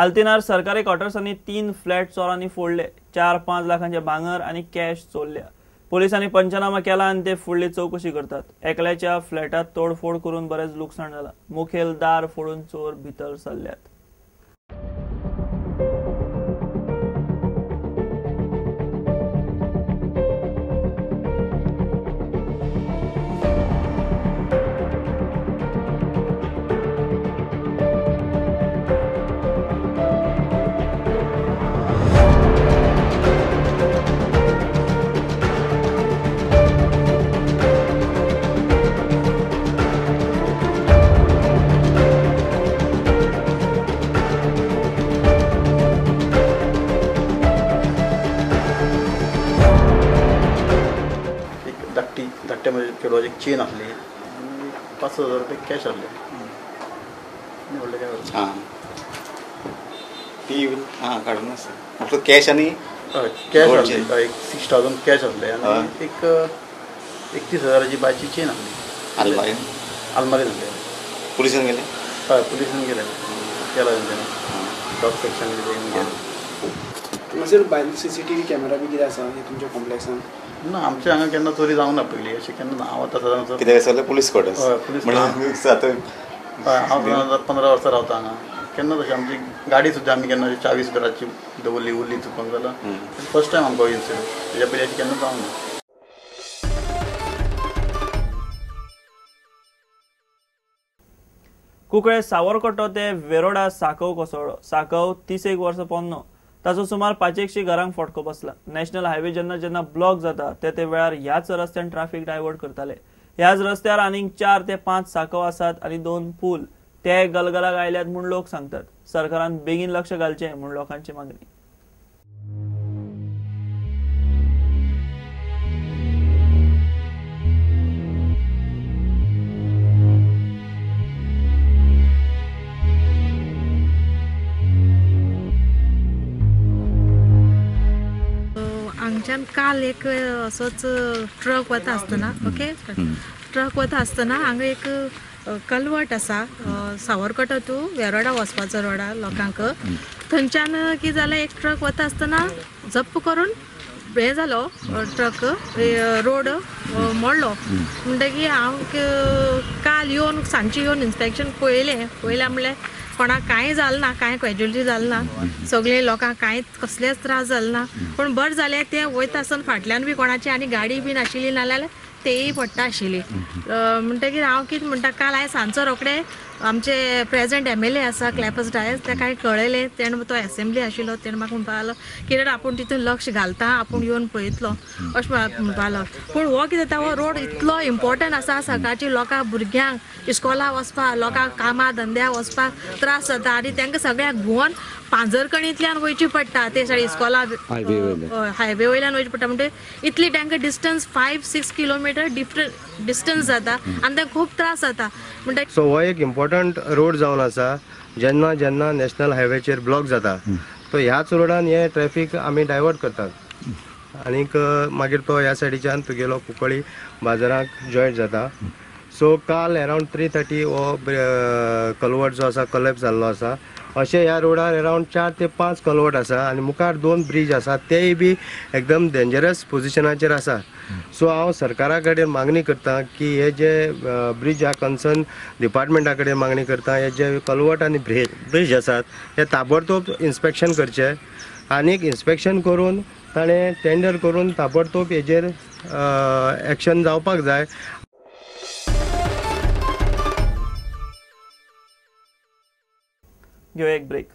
आल्तिनार सरकारी क्वार्टर्सांनी 3 फ्लॅट चोरांनी फोडले. 4-5 लाखांचे भांगर आनी कॅश चोरल्या. पोलिसांनी पंचनामा केला आनी ते फुडली चौकशी करतात. एकल्याच्या फ्लॅटात तोडफोड करून बरेच लुकसाण जाला. मुखेल दार फोडून चोर भितर सरल्यात. चेडवाची एक चेन आसली आनी 5,000 रुपये कॅश आसले. आनी व्हडलें काय हां ती हां काडून आसा फक्त कॅश आनी हय कॅश आसली एक 6,000 कॅश आसले आनी एक 31,000ची बायची चेन आसली. आलमारी आलमारीन आसली. पुलिसान गेले? हय पुलिसान गेले केला तेंच्यांनी डॉग सेक्शन कितें गेले. हांगासर भायल CCTV camera बी कितें आसा हे तुमच्या कॉम्प्लेक्सान? ना आमच्या हांगा केन्ना चोरी जावंक ना पयलीं अशें केन्ना ना. हांव आतां सदांच कित्याक आसलें पुलीस क्वॉर्टर्स. हय पुलीस हय हांव सदांच 15 वर्सां रावता हांगा. केन्ना तशें आमची गाडी सुद्दां आमी केन्ना चावीस घराची दवरली उरली चुकोन जाल्यार फर्स्ट टायम आमकां इन्सिडंट. तेज्या पयलीं अशें केन्ना जावंक ना. कुंकळे सावरकट्टो ते वेरोडा साकव कोसळ्ळो. साकव 31 वर्सां पोन्नो. ताचो सुमार 500 घरांक फटको बसला. नॅशनल हायवे जेन्ना जेन्ना ब्लॉक जाता ते ते वेळार ह्याच रस्त्यान ट्राफिक डायवर्ट करताले. ह्याच रस्त्यार आनीक 4 ते 5 साकव आसात आनी 2 पूल ते गलगलाक आयल्यात म्हूण लोक सांगतात. सरकारान बेगीन लक्ष घालचें म्हूण लोकांची मागणी. हांगच्यान काल एक असोच ट्रक वता आसतना ओके ट्रक वता आसतना हांगा एक कलवट आसा सावरकटो टू वेरोडा वचपाचो रोडा लोकांक थंयच्यान कितें जालें एक ट्रक वता आसतना जप्प करून हें जालो ट्रक रोड मोडलो. म्हणटकीर हांव काल येवन सांजचें येवन इन्स्पेक्शन पळयलें. पळयलें म्हणल्यार कोणाक कांय जालें ना, कांय कॅज्युअलिटी जालें ना, सगळे लोकांक कांयच कसलेच त्रास जाले ना. पूण बरें जालें तें वयता आसतना फाटल्यान बी कोणाची आनी गाडी बी नाशिल्ली नाल्यार तेय पडटा आशिल्ली. म्हणटकीर हांव कितें म्हणटा काल हांवें सांजचो रोखडें आमचे प्रेजेंट MLA आसा क्लॅपस डायस ताका हांवें कळयलें. तेणें तो एसेंब्ली आशिल्लो तेणें म्हाका म्हणपा लागलो कित्याक आपूण तितून लक्ष घालता आपूण येवन पळयतलो अशें म्हणपा लागलो. पूण हो कितें जाता हो रोड इतलो इम्पोर्टंट आसा सकाळची लोकांक भुरग्यांक इस्कॉला वचपाक लोकांक कामां धंद्या वचपाक त्रास जाता आनी तांकां सगळ्यांक भोंवन पांजरकणींतल्यान वयची पडटा ते सायड इस्कॉला हायवे वयल्यान वयचें पडटा. म्हणटे इतली तांकां डिस्टन्स 5-6 किलोमिटर डिफरंट डिस्टन्स जाता आनी तांकां खूब त्रास जाता. म्हणटा सो हो एक इम्पॉर्टंट रोड जावन आसा. जेन्ना जेन्ना नॅशनल हायवेचेर ब्लॉक जाता तो ह्याच रोडान हे ट्रॅफिक आमी डायवर्ट करतात आनीक मागीर तो ह्या सायडीच्यान तुगेलो कुंकळी बाजाराक जॉयंट जाता. सो काल अरावंड 3:30 हो कलवट जो आसा कलॅप्स जाल्लो आसा. अशें ह्या रोडार अरावंड 4 ते 5 कलवट आसा आनी मुखार 2 ब्रीज आसा तेय बी एकदम डेंजरस पोजिशनाचेर आसा. सो हांव सरकारा कडेन मागणी करता की हे जे ब्रीज ह्या कन्सर्न डिपार्टमेंटा कडेन मागणी करता हे जे कलवट आनी ब्रीज आसात हे ताबडतोब इन्स्पेक्शन करचें आनीक इन्स्पेक्शन करून ताणें टेंडर करून ताबडतोब हेजेर एक्शन जावपाक जाय. घेवया एक ब्रेक.